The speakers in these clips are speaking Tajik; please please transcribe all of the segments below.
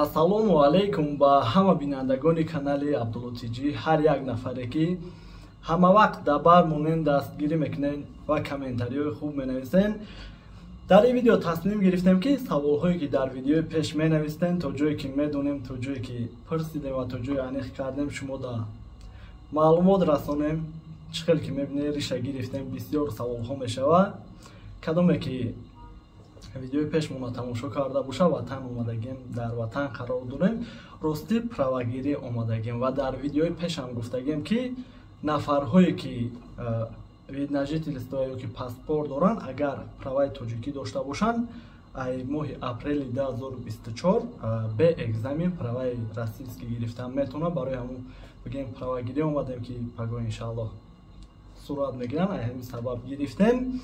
Ассалому алайкум ба ҳама бинандагони канали Абдулло Тиҷӣ, ҳар як нафаре, ки ҳама вақт дар бар монен, дастгирӣ мекунен ва комментариҳои хуб менависен. Дар ин видео тасмим гирифтем, ки саволҳое, ки дар видеои пеш менавистен, то ҷое ки медонем, то ҷое ки пурсидем ва то ҷое аниқ кардем, шумо да маълумот расонем. Чӣ хел ки мебинед, риша гирифтем, бисёр саволҳо мешавад. Кадоме ки видеои пешмона тамошо карда боша, ватан омадагем, дар ватан қарор дорем, ростӣ правагирӣ омадагем ва дар видеои пешам гуфтагем, ки нафарҳое ки вид на жительство ё ки паспорт доранд, агар праваи тоҷикӣ дошта бошанд, ай моҳи апрели 2024 бе экзамен праваи российский гирифтан метавонад. Барои ҳамун, бигем, правагирӣ омадем, ки паго, иншааллоҳ, сурат мегиранд. Ай ҳамин сабаб гирифтем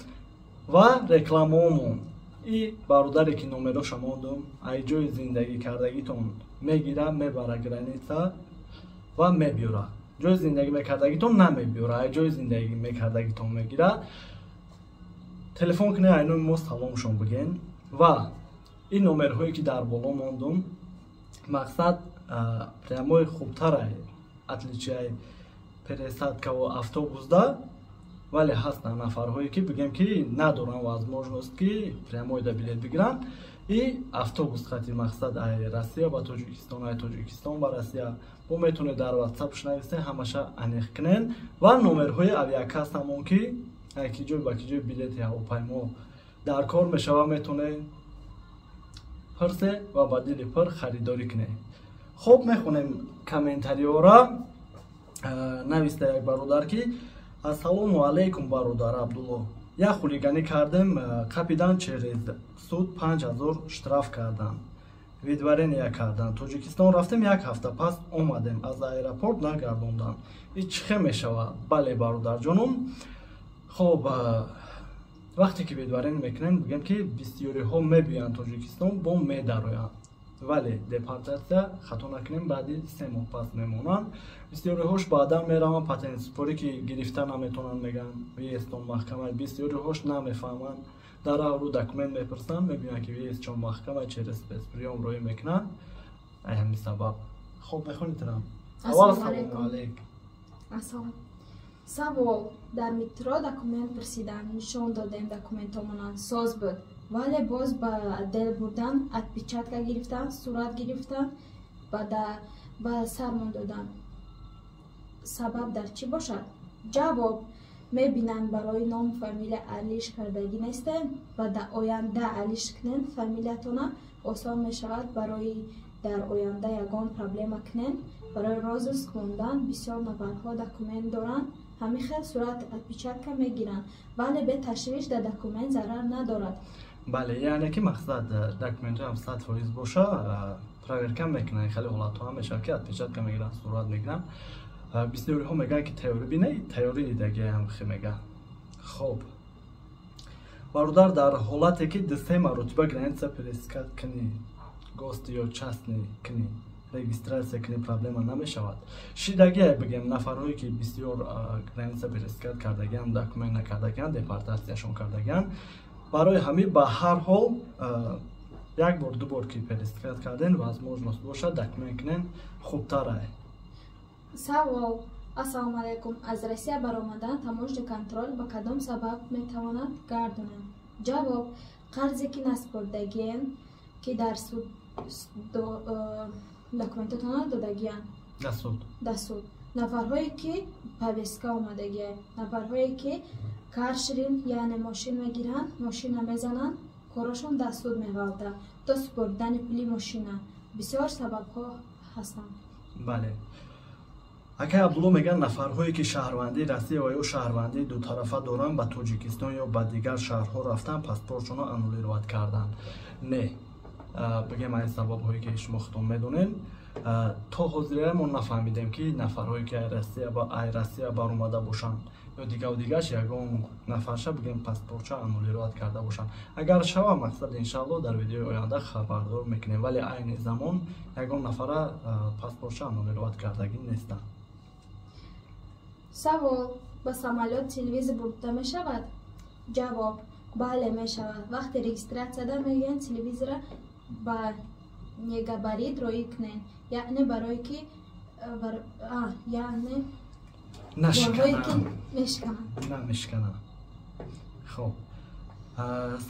ва рекламаомон и бародаре ки номероша мондум, ай ҷои зиндагӣ кардагитон мегира, мебара граница ва мебиёра. Ҷои зиндагӣ мекардагитон намебиёра, ай ҷои зиндагӣ мекардагитон мегира. Телефон кунед, ай номи мо саломшон биген ва ин номерҳое, ки дар боло мондум, мақсад, прямой хубтарай, отличие пересадкаву автобусда. Вале ҳастанд нафарҳое, ки, бигем, ки надоранд возможность, ки прямой да билет бигиранд и автобус хати, мақсад, ай Россия ба Тоҷикистон, ай Тоҷикистон ба Россия. Бо метавонед дар Ватсап шунависен, ҳамаша аниқ кунен. Ва номерҳои авиакассамон, ки ай ки ҷой ба ки ҷой билети ҳавопаймо дар кор мешава, метавонед пурсе ва ба дили пур харидорӣ кунед. Хуб, мехонем комментариёра. Нависта як бародар, ки: «Ассалому алайкум, бародар Абдулло, як хулиганӣ кардем, қапидан, через суд 5000 штраф карданд, выдворения кардан. Тоҷикистон рафтем, як ҳафта пас омадем, аз аэропорт нагардонданд. И чӣ хел мешавад?» Бале, бародарҷонум, хоб, вақте ки выдворение мекунем, бигем, ки бисёриҳо мебиёянд Тоҷикистон, бо медароянд, вале депортатсия, хато накунем, баъди 3 моҳ пас мемонанд. Бисёриҳош баъдан мераванд, патентсупорӣ ки гирифта наметавонанд, мегӯянд, въездтон маҳкама. Бисёриҳош намефаҳманд, дар авру документ мепурсанд, мебинанд, ки въездшон маҳкама, через спецприём роӣ мекунанд. Ай ҳамин сабаб. Хоб, мехонед трам аввал. Салому алейк. Савол: дар метро документ пурсиданд, нишон додем документомонан, соз буд, вале боз ба отдел бурдан, отпечатка гирифтан, сурат гирифтан, ба сармон додан. Сабаб дар чӣ бошад? Ҷавоб: мебинанд, барои ном, фамилия алиш кардагӣ нестем ва дар оянда алиш кунен фамилиятона, осон мешавад. Барои дар оянда ягон проблема кунен, барои розыск мондан. Бисёр нафарҳо документ доранд, ҳамин хел сурат, отпечатка мегиранд, вале бе ташвиш, дар документ зарар надорад. Бале, яъне ки, мақсад, документҳоям 100% боша, проверка мекунанд. Хеле ҳолатҳо ҳам мешавад, ки отпечатка мегиранд, сурат мегиранд. Бисёриҳо мегӯянд, ки тайёрӣ бина, тайёрӣ дидагиам хе мегӯянд. Хоб, бародар, дар ҳолате ки дусе маротиба граница пересекать кунӣ, гости ё частный кунӣ, регистрация кунӣ, проблема намешавад? Шидагия, бигем, нафарҳое, ки бисёр граница пересекать кардагиан, документ накардагиан, депортатсияшон кардагиан. Барои ҳамин ба ҳар ҳол як бор, ду бор ки пересекать карден, возможность бошад, документ кунен, хубтарае. Савол: ассалому алайкум, аз Россия баромадан таможня контроль ба кадом сабаб метавонад гардонад? Ҷавоб: қарзе ки насупурдагиен, ки дар суд документатона додагиянд. Дар суд. Дар суд. Нафарҳое ки повестка омадагия, нафарҳое ки каршеринг, яъне мошин мегиранд, мошина мезананд, корошон дар суд меғалтад то супоридани пули мошина. Бисёр сабабҳо ҳастанд. Бале, акай Абдулло, мегӯянд, нафарҳое ки шаҳрвандии Россия ва ё шаҳрвандии дутарафа доранд, ба Тоҷикистон ё ба дигар шаҳрҳо рафтан, паспортшонро аннулировать карданд? Не, бигем, ай сабабҳое ки шумо худтон медонед, то ҳозира мо нафаҳмидем, ки нафарҳое ки ай Россия баромада бошанд ё дигаву дигарш, ягон нафарша, бигем, паспортша аннулировать карда бошанд. Агар шава, мақсад, иншаалло, дар видеои оянда хабардор мекунем, вале айни замон ягон нафара паспортша аннулировать кардагӣ нестанд. Савол: ба самолёт телевизор бурда мешавад? Ҷавоб: бале, мешавад. Вақте регистратсияда мегӯянд, телевизора ба негабарит роӣ кунед, яъне барое ки яъне намешкананд. Хоб,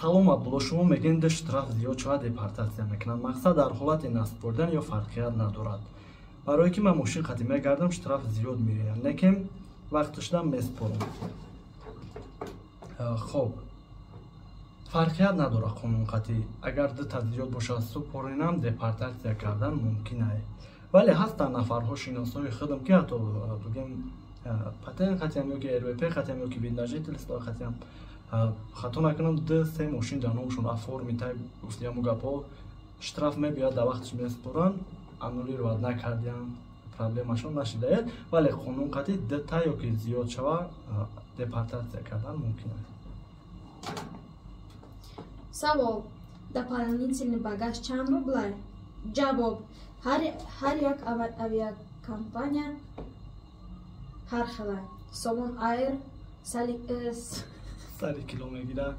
салом, Абдулло, шумо мегӯед, ду штраф зиёд шавад, депортатсия мекунанд. Мақсад, дар ҳолати насупоридан ё фарқият надорад? Барое ки ман мошин қатӣ мегардам, штраф зиёд меояд, лекин вақти шудам месупорам. Хоб, фарқият надорад қонун қатӣ. Агар дута зиёд бошад, супоринам, депортатсия кардан мумкин ае. Вале ҳастанд нафарҳо, шиносои худам, ки ҳатто, бигем, патент қатиам ё ки РВП қатиам ё ки вид на жительство қатиам, хато накунам, ду се мошин дар номшон оформить, гуфтияму гапҳо, штраф мебиёяд, дар вақташ месупоранд, аннулировать накардиям, проблемашон нашидаяд. Вале қонун қатӣ дута ё ки зиёд шава, депортатсия кардан мумкин аст. Савол: дополнительный багаж чанд рублай? Ҷавоб: ҳар як авиакомпания ҳар хела. Сомон Айр сари кило мегирад.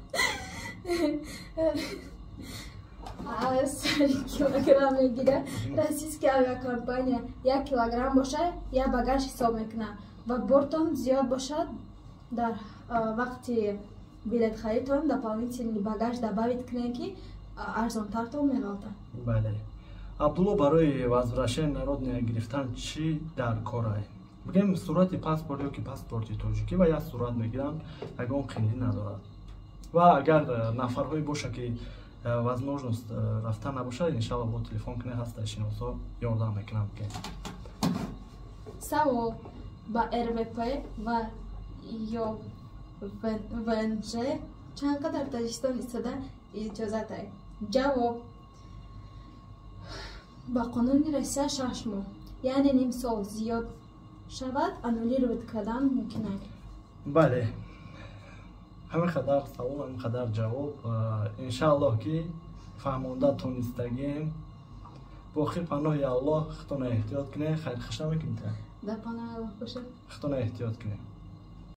Сари килограмм мегирад. Российский авиакомпания 1 килограмм бошад, як багаж ҳисоб мекунад ва бортон зиёд бошад, дар вақти билетхаридтон дополнительный багаж добавить кунед, ки арзонтартон меғалтад. Бале. Абдулло, барои возвращение на родина гирифтан чӣ дар корай? Бигем, сурати паспорт ё ки паспорти тоҷикӣ ва як сурат мегиранд, ягон қиндӣ надорад. Ва агар нафарҳое боша, ки возможность рафтан набошад, иншалло, бо телефон кунед, ҳаста шиносо, ёрдам мекунам. Савол: ба РВП ва ё ВНЖ чанд қадар Тоҷикистон истода иҷозатай? Ҷавоб: ба қонуни Россия 6 моҳ, яъне ним сол, зиёд шавад, аннулировать кардан мумкин аст. Бале, ҳамин қадар савол, ҳамин қадар ҷавоб. Иншааллоҳ, ки фаҳмонда тонистагем. Боқӣ паноҳи Аллоҳ, худтона эҳтиёт кунед. Хайр, хуш намекунед. Дар паноҳи Аллоҳ бошед. Худтона эҳтиёт кунед.